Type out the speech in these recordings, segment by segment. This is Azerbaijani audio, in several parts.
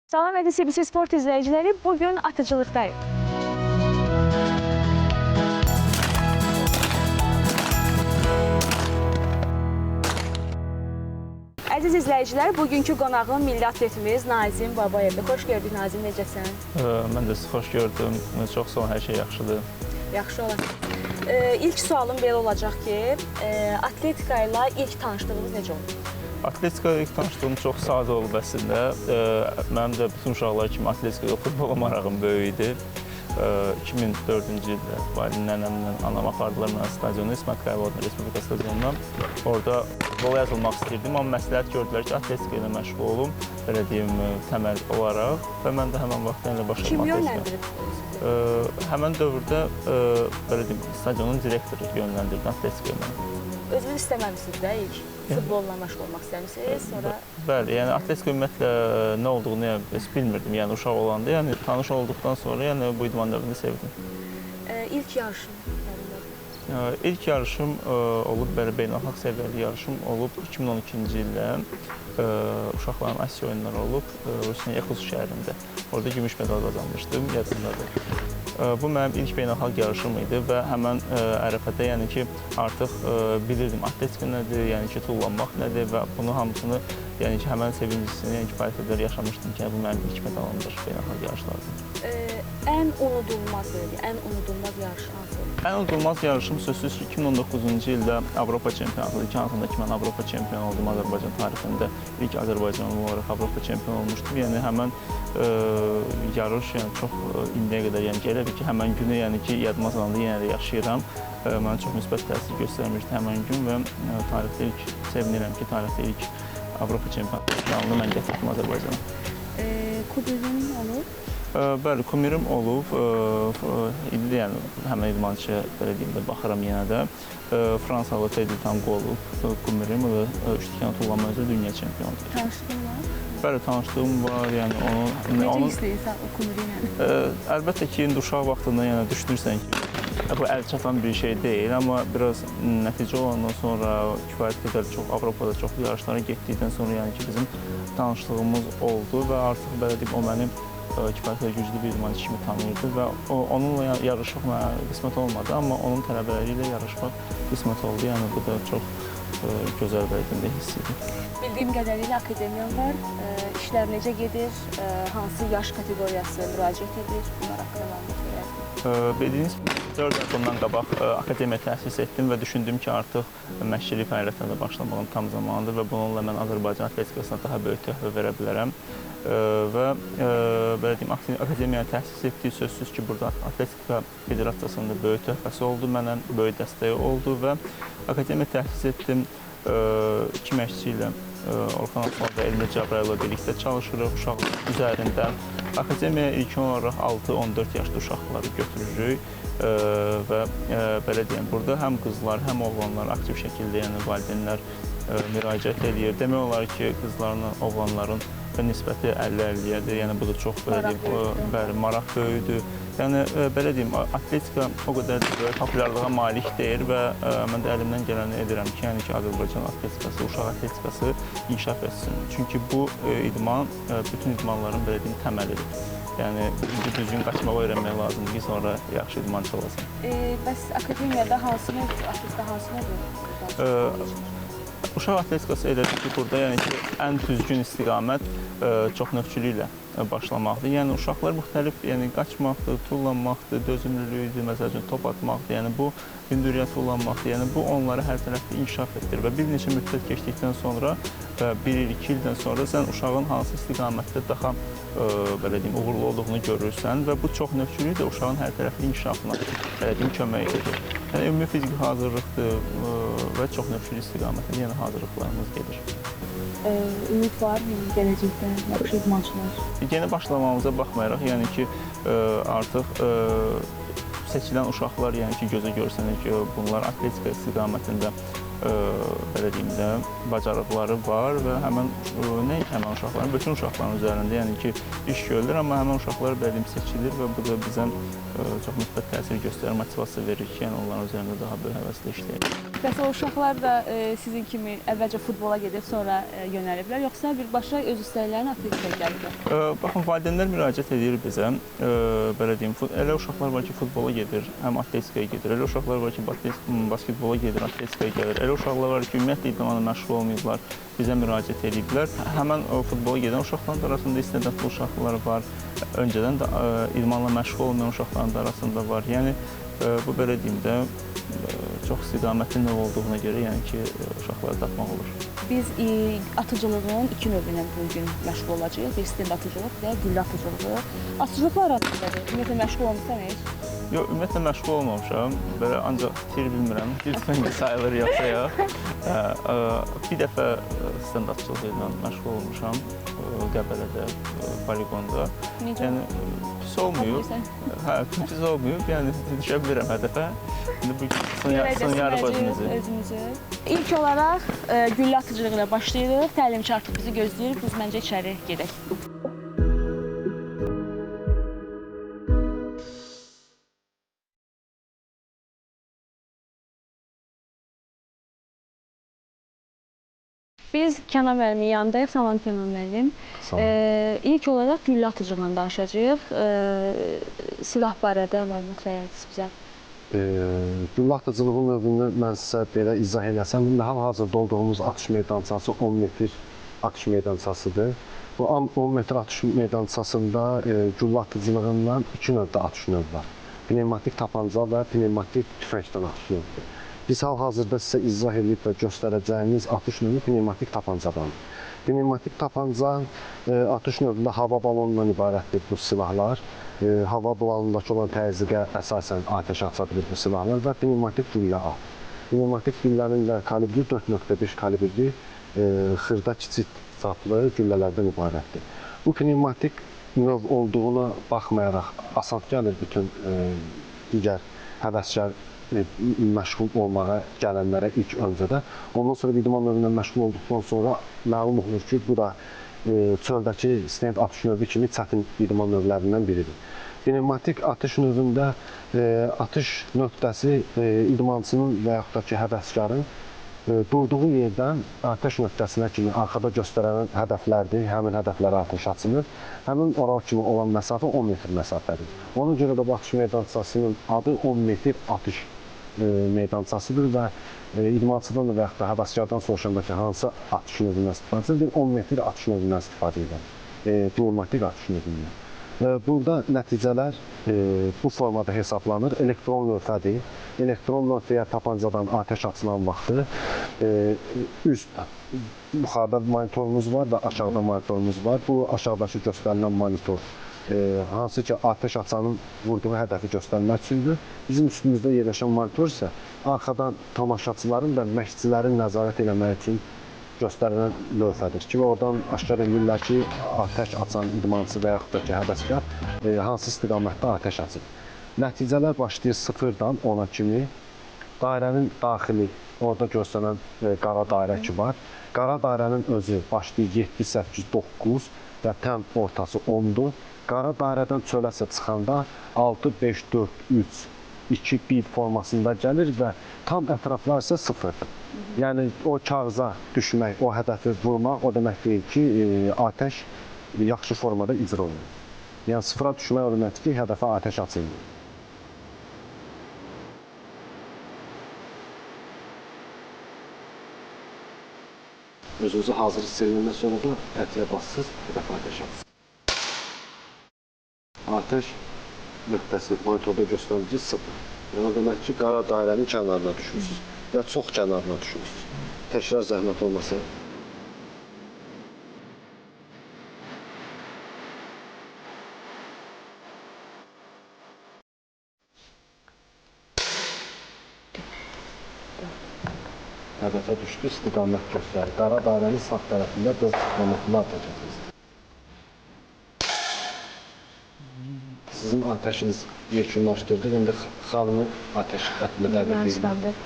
Salam əziz CBC Sport izləyiciləri, bugün atıcılıqdayıq. Əziz izləyicilər, bugünkü qonağım milli atletimiz Nazim Babayevdir. Xoş gördük Nazim, necəsən? Mən də sizi xoş gördüm. Çox sağ olun, hər şey yaxşıdır. Yaxşı olasın. İlk sualım belə olacaq ki, atletika ilə ilk tanışlığınız necə oldu? Atletika ilə ilk tanışlığım çox sadə olub əslində. Mənim də bütün uşaqlar kimi atletika yox, futbola marağım böyük idi. 2004-cü ildə valideynlərimlə anam apardılar məni stadiona, İsmət Qayıbovun Respublika stadionuna. Orada futbola yazılmaq istəyirdim, amma məsləhət gördülər ki, atletika ilə məşğul olum, belə deyim, təməl olaraq və mən də həmən vaxtdan elə başladım. Kim yönləndirib? Həmən dövrdə, belə deyim, stadionun direktoru yönləndirdi atletika ilə. Özünüz istəməmişsiniz də ilk? Futbolla məşğul olmaq istəmişsiniz, sonra... Bəli, yəni atletika ümumiyyətlə nə olduğunu heç bilmirdim, yəni uşaq olanda, yəni tanış olduqdan sonra yəni bu idman növünü sevdim. İlk yarışım yadındadır? İlk yarışım olub, belə beynəlxalq səviyyəli yarışım olub 2012-ci ildə uşaqların Asiya oyunları olub Rusiyanın Yakutsk şəhərində. Orada gümüş medal qazanmışdım, yadımdadır. Bu mənim ilk beynəlxalq yarışım idi və həmən ərəfədə, yəni ki, artıq bilirdim atletika nədir, yəni ki, tullanmaq nədir və bunu hamısını, yəni ki, həmən sevincisini, yəni kifayət qədər yaşamışdım ki, bu mənim ilk medalımdır beynəlxalq yarışlarda. Ən unudulmaz, ən unudulmaz yarış hansı oldu? Ən unudulmaz yarışım sözsüz ki, 2019-cu ildə Avropa çempionatıdır. İki hansında ki, mən Avropa çempionu oldum Azərbaycan tarixində. İlk Azərbaycanlı olaraq Avropa çempionu olmuşdum. Yəni həmən yarış, yəni çox indiyə qədər, yəni ki, elə bil ki, həmən günü, yəni ki, yadıma salanda yenə də yaşayıram. Mənə çox müsbət təsir göstərmişdi həmən gün və tarixdə ilk, sevinirəm ki, tarixdə ilk Avropa çempionatını mən gətirdim Azərbaycana. Kumirin olub? Bəli, kumirim olub. İndi də yəni həmən idmançıya belə deyim də baxıram yenə də. Fransalı Teddy Tango olub kumirim. O da üç tikan tullanma üzrə dünya çempionudur. Tanışlığın var? Bəli, tanışlığım var. Yəni onu necə hiss edirsən o kumiri ilə? Əlbəttə ki, indi uşaq vaxtında yəni düşünürsən ki, bu əl çatan bir şey deyil, amma biraz nəticə olandan sonra kifayət qədər çox Avropada çoxlu yarışlara getdikdən sonra yəni ki, bizim tanışlığımız oldu və artıq belə deyim, o məni kifayət qədər güclü bir idmançı kimi tanıyırdı və onunla yarışmaq mənə qismət olmadı, amma onun tələbələri ilə yarışmaq qismət oldu. Yəni bu da çox gözəl bir hiss idi. Bildiyim qədərilə akademiya var. İşlər necə gedir? Hansı yaş kateqoriyası müraciət edir? Bunlar haqqında məlumat verərsiniz. Bildiyiniz kimi, 4 ay bundan qabaq akademiya təsis etdim və düşündüm ki, artıq məşqçilik fəaliyyətinə də başlamağın tam zamanıdır və bununla mən Azərbaycan atletikasına daha böyük töhfə verə bilərəm. Və belə deyim, akademiyanı təsis etdiyi sözsüz ki, burada Atletika Federasiyasının da böyük töhfəsi oldu mənə, böyük dəstəyi oldu və akademiya təsis etdim. İki məşqçi ilə, Orxan Atmalı və Elmir Cəbrayılovla birlikdə çalışırıq uşaq üzərində. Akademiyaya ilkin olaraq 6-14 yaşlı uşaqları götürürük və belə deyim, burada həm qızlar, həm oğlanlar aktiv şəkildə, yəni valideynlər müraciət eləyir. Demək olar ki, qızların, oğlanların nisbəti 50-50-yədir. Yəni bu da çox belə deyim, bəli, maraq böyüdür. Yəni belə deyim, atletika o qədər də böyük populyarlığa malik deyil və mən də əlimdən gələni edirəm ki, yəni ki, Azərbaycan atletikası, uşaq atletikası inkişaf etsin. Çünki bu idman bütün idmanların belə deyim təməlidir. Yəni birinci düzgün qaçmağı öyrənmək lazımdır ki, sonra yaxşı idmançı olasan. Bəs akademiyada hansı növ, atletika hansı növdür? Uşaq atletikası elədir ki, burada yəni ki, ən düzgün istiqamət çox növçülüklə başlamaqdır. Yəni uşaqlar müxtəlif, yəni qaçmaqdır, tullanmaqdır, dözümlülüyüdür, məsəl üçün top atmaqdır, yəni bu hündüryə tullanmaqdır. Yəni bu onları hər tərəfli inkişaf etdirir və bir neçə müddət keçdikdən sonra və 1 il, 2 ildən sonra sən uşağın hansı istiqamətdə daha belə deyim, uğurlu olduğunu görürsən və bu çox növçülük də uşağın hər tərəfli inkişafına belə deyim, kömək edir. Yəni ümumi fiziki hazırlıqdır və çox növçülük istiqamətində yəni hazırlıqlarımız gedir. Ümid var mı gələcəkdə yaxşı idmançılar? Yeni başlamamıza baxmayaraq, yəni ki, artıq seçilən uşaqlar, yəni ki, gözə görsənir ki, bunlar atletika istiqamətində belə deyim də, bacarıqları var və həmən nəinki həmən uşaqların, bütün uşaqların üzərində, yəni ki, iş görülür, amma həmən uşaqlar belə deyim seçilir və bu da bizə çox müsbət təsir göstərir, motivasiya verir ki, yəni onların üzərində daha böyük həvəslə işləyək. Bəs o uşaqlar da sizin kimi əvvəlcə futbola gedib sonra yönəliblər, yoxsa birbaşa öz istəklərini atletikaya gəliblər? Baxın, valideynlər müraciət edir bizə, belə deyim, elə uşaqlar var ki, futbola gedir, həm atletikaya gedir, elə uşaqlar var ki, basketbola gedir, atletikaya gəlir, elə uşaqlar var ki, ümumiyyətlə idmanla məşğul olmayıblar, bizə müraciət ediblər. Həmən o futbola gedən uşaqların da arasında istedadlı uşaqlar var, öncədən də idmanla məşğul olmayan uşaqların da arasında var. Yəni bu belə deyim də, çox istiqamətli növ olduğuna görə, yəni ki, uşaqları tapmaq olur. Biz atıcılığın iki növü ilə bu gün məşğul olacağıq. Bir stend atıcılıq və güllə atıcılığı. Atıcılıqla arasındadır. Ümumiyyətlə məşğul olmusan heç? Yox, ümumiyyətlə məşğul olmamışam. Belə ancaq tir bilmirəm. Tir tüfəngi sayılır yoxsa yox. Bir dəfə stend atıcılığı ilə məşğul olmuşam. Qəbələdə, poligonda. Necə? Yəni pis olmayıb. Hə, pis olmayıb. Yəni düşə bilirəm hədəfə. İndi bu sınayarıq özümüzü. Özümüzü. İlk olaraq güllə atıcılığı ilə başlayırıq. Təlimçi artıq bizi gözləyir. Biz məncə içəri gedək. Biz Kənan müəllimin yanındayıq. Salam Kənan müəllim. İlk olaraq güllə atıcılığından danışacağıq. Silah barədə məlumat verərdiniz bizə. Güllə atıcılığın növünü mən sizə belə izah eləsəm, indi hal-hazırda olduğumuz atış meydançası 10 metr atış meydançasıdır. Bu 10 metr atış meydançasında güllə atıcılığından iki növdə atış növü var. Pnevmatik tapanca və pnevmatik tüfəngdən atış növüdür. Biz hal-hazırda sizə izah edib və göstərəcəyimiz atış növü pnevmatik tapancadandır. Pnevmatik tapanca atış növündə hava balonundan ibarətdir bu silahlar. Hava balonundakı olan təzyiqə əsasən atəş aça bilir bu silahlar və pnevmatik güllə at. Pnevmatik güllənin də kalibri 4.5 kalibrli xırda kiçik çaplı güllələrdən ibarətdir. Bu pnevmatik növ olduğuna baxmayaraq asan gəlir bütün digər həvəskar məşğul olmağa gələnlərə ilk öncədə. Ondan sonra idman növündən məşğul olduqdan sonra məlum olur ki, bu da çöldəki stend atış növü kimi çətin idman növlərindən biridir. Pnevmatik atış növündə atış nöqtəsi idmançının və yaxud da ki, həvəskarın durduğu yerdən atəş nöqtəsinə kimi arxada göstərən hədəflərdir. Həmin hədəflərə atəş açılır. Həmin ora kimi olan məsafə 10 metr məsafədir. Ona görə də bu atış meydançasının adı 10 metr atış meydançasıdır və idmançıdan da və yaxud da həvəskardan soruşanda ki, hansı atış növündən istifadə edir, 10 metr atış növündən istifadə edir. Pnevmatik atış növündən. Burada nəticələr bu formada hesablanır. Elektron lövhədir. Elektron lövhəyə tapancadan atəş açılan vaxtı üst yuxarıda monitorumuz var və aşağıda monitorumuz var. Bu aşağıdakı göstərilən monitor hansı ki atəş açanın vurduğu hədəfi göstərmək üçündür. Bizim üstümüzdə yerləşən monitor isə arxadan tamaşaçıların və məşqçilərin nəzarət eləmək üçün göstərilən lövhədir ki, oradan aşkar edirlər ki, atəş açan idmançı və yaxud da ki, həvəskar hansı istiqamətdə atəş açır. Nəticələr başlayır 0-dan 10-a kimi. Dairənin daxili, orada göstərən qara dairə ki var. Qara dairənin özü başlayır 7, 8, 9 və tən ortası 10-dur. Qara dairədən çöləsə çıxanda 6, 5, 4, 3, 2, 1 formasında gəlir və tam ətraflar isə 0-dır. Yəni o kağıza düşmək, o hədəfi vurmaq o demək deyil ki, atəş yaxşı formada icra olunur. Yəni sıfıra düşmək o deməkdir ki, hədəfə atəş açılmır. Özünüzü hazır hiss edəndən sonra da tətiyə bassız, hədəfə atəş açsın. Atəş nöqtəsi monitorda göstərir ki, 0. Yəni o demək ki, qara dairənin kənarına düşmüsünüz və çox kənarına düşmüsünüz. Təkrar zəhmət olmasa. Hədəfə düşdü, istiqamət göstərir. Qara dairənin sağ tərəfində 4 istiqamətli atəş açılsın. Sizin atəşiniz yekunlaşdırdıq. İndi xanımı atəş etmə dəvət edirəm.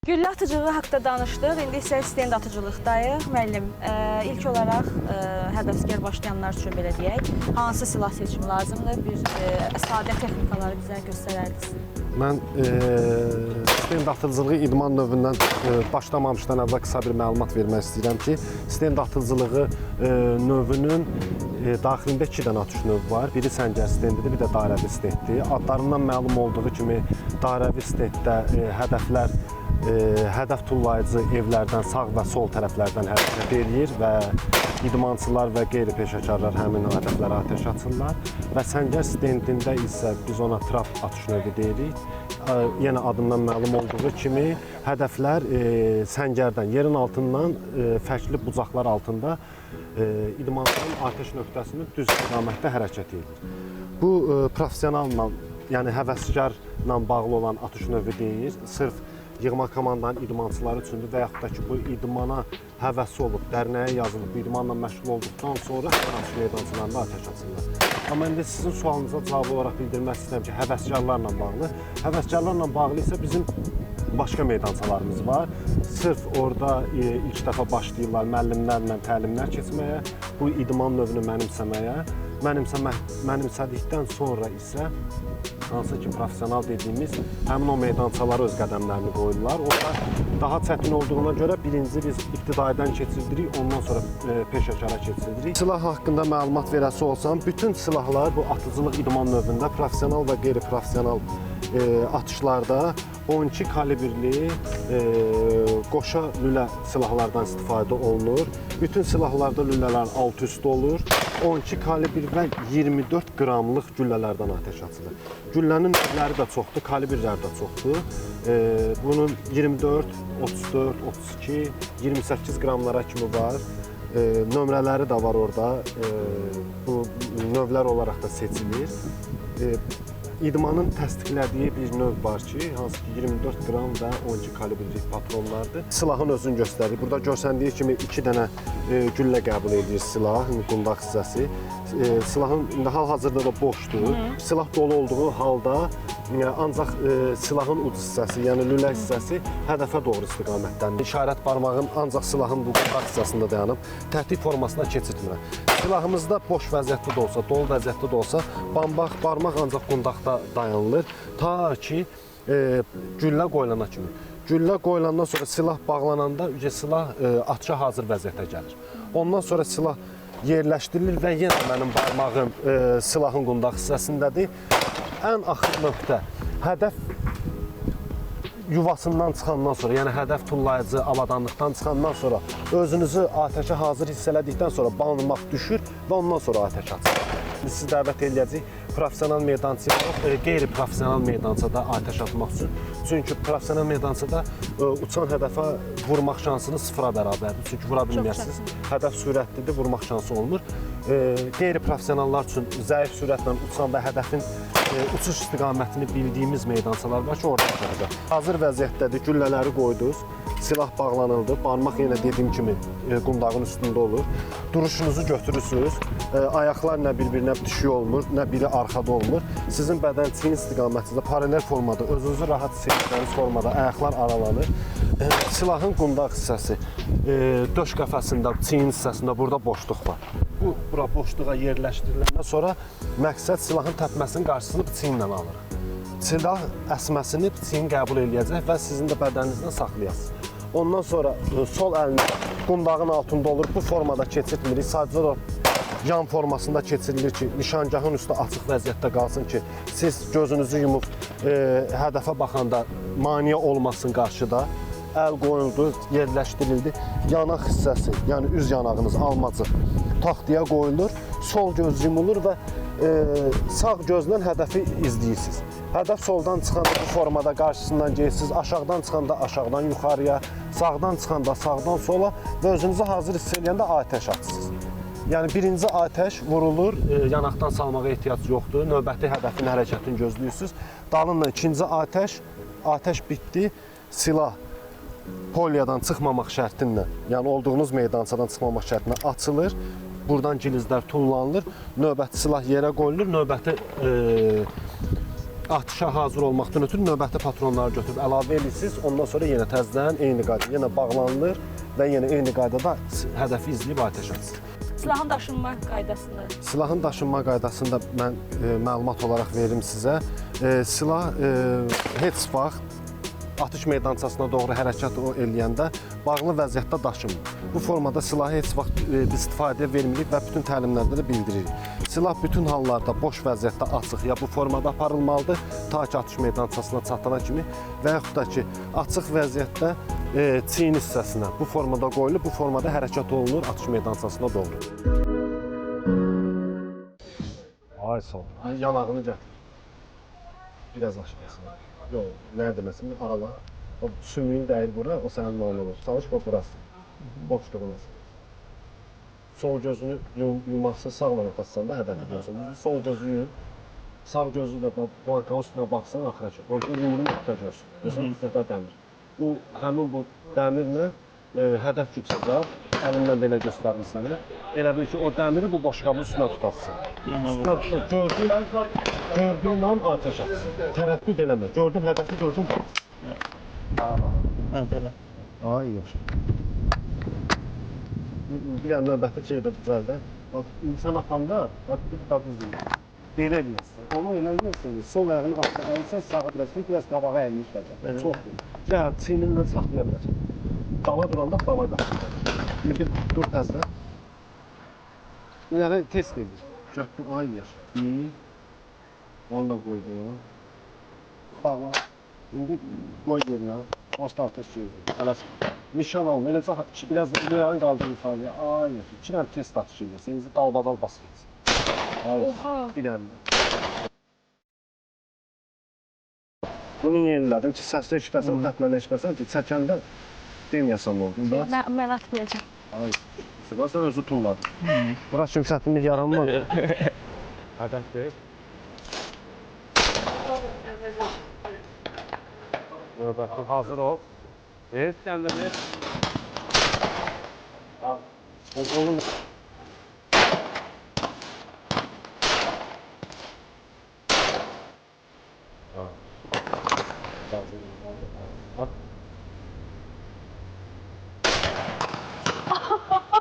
Güllə atıcılığı haqqında danışdıq. İndi isə stend atıcılıqdayıq. Müəllim, ilk olaraq həvəskar başlayanlar üçün belə deyək, hansı silah seçimi lazımdır? Bir sadə texnikaları bizə göstərərdiniz. Mən stend atıcılığı idman növündən başlamamışdan əvvəl qısa bir məlumat vermək istəyirəm ki, stend atıcılığı növünün daxilində 2 dənə atış növü var. Biri səngər stendidir, bir də dairəvi stenddir. Adlarından məlum olduğu kimi dairəvi stenddə hədəflər hədəf tullayıcı evlərdən sağ və sol tərəflərdən hərəkət eləyir və idmançılar və qeyri-peşəkarlar həmin o hədəflərə atəş açırlar. Və səngər stendində isə biz ona trap atış növü deyirik. Yenə adından məlum olduğu kimi hədəflər səngərdən, yerin altından fərqli bucaqlar altında idmançının atəş nöqtəsinin düz istiqamətdə hərəkət edir. Bu professionalla, yəni həvəskarla bağlı olan atış növü deyil, sırf yığma komandanın idmançıları üçündür və yaxud da ki, bu idmana həvəsi olub, dərnəyə yazılıb, bu idmanla məşğul olduqdan sonra atış meydançalarında atəş açırlar. Amma indi sizin sualınıza cavab olaraq bildirmək istəyirəm ki, həvəskarlarla bağlı. Həvəskarlarla bağlı isə bizim başqa meydançalarımız var. Sırf orada ilk dəfə başlayırlar müəllimlərlə təlimlər keçməyə, bu idman növünü mənimsəməyə. Mənimsədikdən sonra isə hansı ki, professional dediyimiz həmin o meydançalara öz qədəmlərini qoyurlar. Orada daha çətin olduğuna görə birinci biz ibtidaidən keçirdirik, ondan sonra peşəkara keçirdirik. Silah haqqında məlumat verəsi olsam, bütün silahlar bu atıcılıq idman növündə professional və qeyri-professional atışlarda 12 kalibrli qoşa lülə silahlardan istifadə olunur. Bütün silahlarda lülələrin alt-üstü olur. 12 kalibr və 24 qramlıq güllələrdən atəş açılır. Güllənin növləri də çoxdur, kalibrlər də çoxdur. Bunun 24, 34, 32, 28 qramlara kimi var. Nömrələri də var orada. Bu növlər olaraq da seçilir. İdmanın təsdiqlədiyi bir növ var ki, hansı ki 24 qram və 12 kalibrlik patronlardır. Silahın özünü göstərir. Burada görsəndiyi kimi 2 dənə güllə qəbul edir silah, qundaq hissəsi. Silahın indi hal-hazırda da boşdur. Silah dolu olduğu halda ancaq silahın uc hissəsi, yəni lülə hissəsi hədəfə doğru istiqamətdəndir. İşarət barmağım ancaq silahın bu qundaq hissəsində dayanıb, tətik formasına keçirtmirəm. Silahımızda boş vəziyyətdə də olsa, dolu vəziyyətdə də olsa, barmaq ancaq qundaqda dayanılır. Ta ki güllə qoyulana kimi. Güllə qoyulandan sonra silah bağlananda silah atışa hazır vəziyyətə gəlir. Ondan sonra silah yerləşdirilir və yenə mənim barmağım silahın qundaq hissəsindədir. Ən axır nöqtə hədəf yuvasından çıxandan sonra, yəni hədəf tullayıcı avadanlıqdan çıxandan sonra özünüzü atəşə hazır hiss elədikdən sonra barmaq düşür və ondan sonra atəş açılır. Sizi dəvət eləyəcəyik professional meydançaya yox, qeyri-professional meydançada atəş atmaq üçün. Çünki professional meydançada uçan hədəfə vurmaq şansınız sıfıra bərabərdir. Çünki vura bilməyəsiniz. Hədəf sürətlidir, vurmaq şansı olmur. Qeyri-professionallar üçün zəif sürətlə uçan və hədəfin uçuş istiqamətini bildiyimiz meydançalar var ki, orada atacaq. Hazır vəziyyətdədir, güllələri qoydunuz, silah bağlanıldı, barmaq yenə dediyim kimi qundağın üstündə olur. Duruşunuzu götürürsünüz, ayaqlar nə bir-birinə bitişik olmur, nə biri arxada olmur. Sizin bədən çiyin istiqamətində paralel formada, özünüzü rahat hiss etdiyiniz formada ayaqlar aralanır. Silahın qundaq hissəsi, döş qəfəsində, çiyin hissəsində burada boşluq var. Bu, bura boşluğa yerləşdiriləndən sonra məqsəd silahın təpməsinin qarşısını çiyinlə alırıq. Silah əsməsini çiyin qəbul eləyəcək və sizin də bədəninizlə saxlayasınız. Ondan sonra sol əlini qundağın altında olur. Bu formada keçirtmirik. Sadəcə olaraq yan formasında keçirilir ki, nişangahın üstü açıq vəziyyətdə qalsın ki, siz gözünüzü yumub hədəfə baxanda maneə olmasın qarşıda. Əl qoyuldu, yerləşdirildi. Yanaq hissəsi, yəni üz yanağınız, almacıq taxtaya qoyulur, sol göz yumulur və sağ gözlə hədəfi izləyirsiniz. Hədəf soldan çıxanda bu formada qarşısından gedirsiniz, aşağıdan çıxanda aşağıdan yuxarıya, sağdan çıxanda sağdan sola və özünüzü hazır hiss eləyəndə atəş atırsınız. Yəni birinci atəş vurulur, yanaqdan salmağa ehtiyac yoxdur, növbəti hədəfin hərəkətini gözləyirsiniz. Dalınla ikinci atəş, atəş bitdi, silah polyadan çıxmamaq şərti ilə, yəni olduğunuz meydançadan çıxmamaq şərti ilə açılır. Buradan gilizlər tullanılır, növbəti silah yerə qoyulur, növbəti Atışa hazır olmaqdan ötürü növbəti patronları götürüb əlavə edirsiniz. Ondan sonra yenə təzədən eyni qayda yenə bağlanılır və yenə eyni qaydada hədəfi izləyib atəş açır. Silahın daşınma qaydasını. Silahın daşınma qaydasını da mən məlumat olaraq verim sizə. Silah heç vaxt atış meydançasına doğru hərəkət eləyəndə bağlı vəziyyətdə daşınmır. Bu formada silahı heç vaxt biz istifadə vermirik və bütün təlimlərdə də bildiririk. Silah bütün hallarda boş vəziyyətdə açıq ya bu formada aparılmalıdır, ta ki atış meydançasına çatana kimi və yaxud da ki açıq vəziyyətdə çiyin hissəsinə bu formada qoyulub, bu formada hərəkət olunur atış meydançasına doğru. Ay sağ ol. Yanağını gətir. Biraz aşağısına. Yox, nə deməsin, arala. O sümüyün dəyir bura, o sənin normal olur. Çalış, bax burası. Boşdur burası. Sol gözünü yummaqsa sağla yoxlatsan da hədəfi görsən. Sol gözü yum, sağ gözü də bankanın üstünə baxsan axıra kimi. Orada yumru nöqtə görsün. Görsən, üstə dəmir. Bu, həmin bu dəmirlə hədəf uçacaq. Əlimlə belə göstərim sənə. Elə bil ki, o dəmiri bu boşqabın üstünə tutasın. Üstünə tutub, gördüyün an atəş atsın. Tərəddüd eləmə. Gördün, hədəfi gördün. Hə, belə. Ay, yaxşı. Bir dənə növbəti şey də düzəldə. Bax, insan atanda, bax, bir daha düzgün. Belə eləyəsən. Onu elə eləyəsən, sol ayağını altına əyilsən, sağa biraz, biraz qabağa əyilmiş vəziyyətdə. Çox iyi. Ya, çiyninlə saxlaya bilərsən. Dala duranda dala qalxır. Bir dur təzədən. Yəni test edir. Götür, ay yaş. Bir. Onu da qoydu. Bağla. İndi qoy yerinə. Başla atəş yerinə. Hələ nişan alma. Eləcə biraz da ayağını qaldır yuxarıya. Ay yaş. İki dənə test atışı edirsən. İndi dalbadal basırsan. Oha. Bir dənə. Bunu niyə elədim ki, səslə eşitəsən, xətmən eşitəsən ki, çəkəndə deməyəsən oldu. Mən atmayacağam. Ay, sən özü tulladın. Bura çünki çətinlik yaranmaz. Hədəfdir. Növbəti hazır ol. Bir, sən də bir. Oğlum.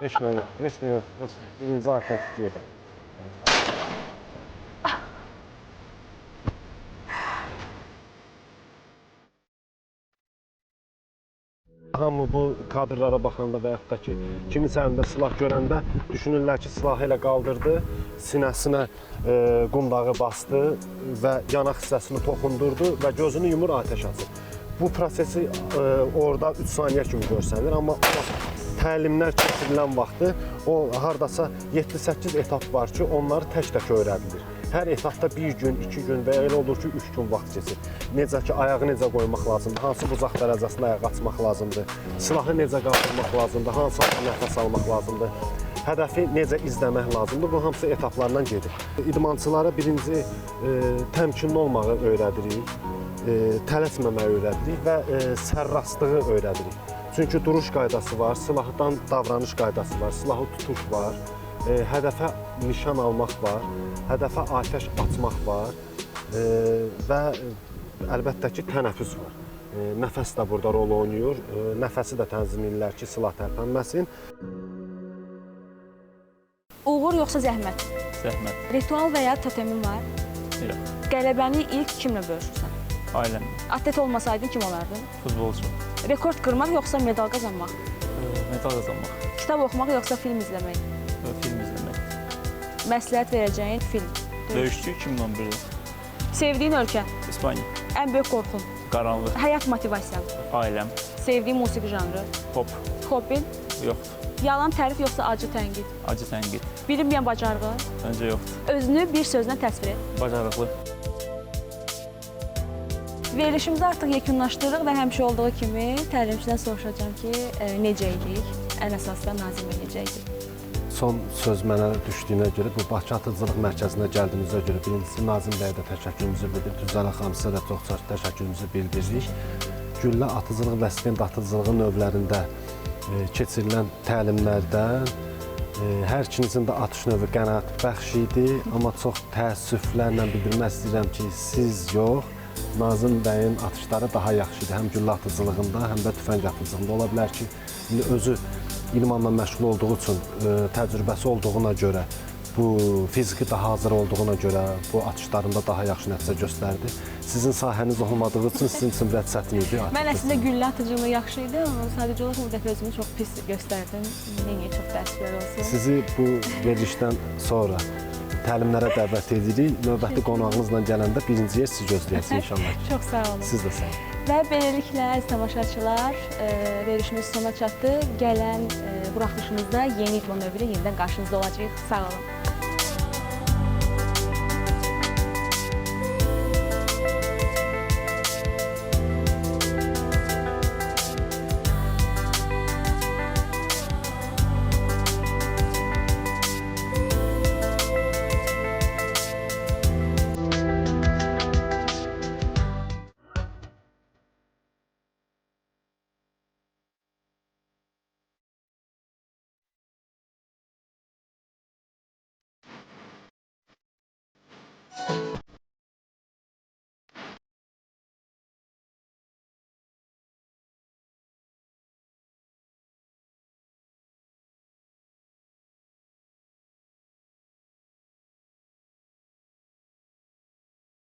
Heç nə yox, heç nə yox. Birinci atəş deyil. Hamı bu kadrlara baxanda və yaxud da ki, kiminsə əlində silah görəndə düşünürlər ki, silahı elə qaldırdı, sinəsinə qundağı bastı və yanaq hissəsini toxundurdu və gözünü yumur, atəş açır. Bu prosesi orada 3 saniyə kimi görsənir, amma təlimlər keçirilən vaxtı o hardasa 7-8 etap var ki, onları tək-tək öyrədilir. Hər etapda bir gün, 2 gün və ya elə olur ki, 3 gün vaxt keçir. Necə ki, ayağı necə qoymaq lazımdır, hansı buzaq dərəcəsində ayaq açmaq lazımdır, silahı necə qaldırmaq lazımdır, hansı halda nəfəs almaq lazımdır, hədəfi necə izləmək lazımdır, bu hamısı etaplardan gedir. İdmançılara birinci təmkinli olmağı öyrədirik, tələsməməyi öyrədirik və sərrastlığı öyrədirik. Çünki duruş qaydası var, silahdan davranış qaydası var, silahı tutuş var, hədəfə nişan almaq var, hədəfə atəş açmaq var və əlbəttə ki, tənəffüs var. Nəfəs də burada rol oynayır, nəfəsi də tənzim edirlər ki, silah tərpənməsin. Uğur yoxsa zəhmət? Zəhmət. Ritual və ya totemin var? Yox. Qələbəni ilk kimlə bölüşürsən? Ailəmlə. Atlet olmasaydın kim olardın? Futbolçu. Rekord qırmaq yoxsa medal qazanmaq? Medal qazanmaq. Kitab oxumaq yoxsa film izləmək? Film izləmək. Məsləhət verəcəyin film? Döyüşçü 2011-də. Sevdiyin ölkə? İspaniya. Ən böyük qorxun? Qaranlıq. Həyat motivasiyan? Ailəm. Sevdiyin musiqi janrı? Pop. Hobbin? Yoxdur. Yalan tərif yoxsa acı tənqid? Acı tənqid. Bilinməyən bacarığı? Öncə yoxdur. Özünü bir sözlə təsvir et. Bacarıqlı. Verilişimizi artıq yekunlaşdırırıq və həmişə olduğu kimi təlimçidən soruşacağam ki, necə idik? Ən əsasda Nazim necə idi? Son söz mənə düşdüyünə görə, bu Bakı Atıcılıq Mərkəzinə gəldiyimizə görə birincisi Nazim bəyə də təşəkkürümüzü bildiririk, Tüzələ xanım sizə də çox təşəkkürümüzü bildiririk. Güllə atıcılıq və stend atıcılığı növlərində keçirilən təlimlərdən Hər ikinizin də atış növü qənaətbəxş idi, amma çox təəssüflərlə bildirmək istəyirəm ki, siz yox, Nazim bəyin atışları daha yaxşı idi. Həm güllə atıcılığında, həm də tüfəng atıcılığında. Ola bilər ki, indi özü idmanla məşğul olduğu üçün, təcrübəsi olduğuna görə, bu fiziki daha hazır olduğuna görə bu atışlarında daha yaxşı nəticə göstərdi. Sizin sahəniz olmadığı üçün sizin üçün biraz çətin idi. Mən əslində güllə atıcılığı yaxşı idi, amma sadəcə olaraq bu dəfə özümü çox pis göstərdim. Neyniyə çox təəssüflər olsun. Sizi bu verilişdən sonra təlimlərə dəvət edirik. Növbəti qonağınızla gələndə birinci yer sizi gözləyəcək inşallah. Çox sağ olun. Siz də sağ olun. Və beləliklə əziz tamaşaçılar, verilişimiz sona çatdı. Gələn buraxılışımızda yeni idman növü ilə yenidən qarşınızda olacağıq. Sağ olun.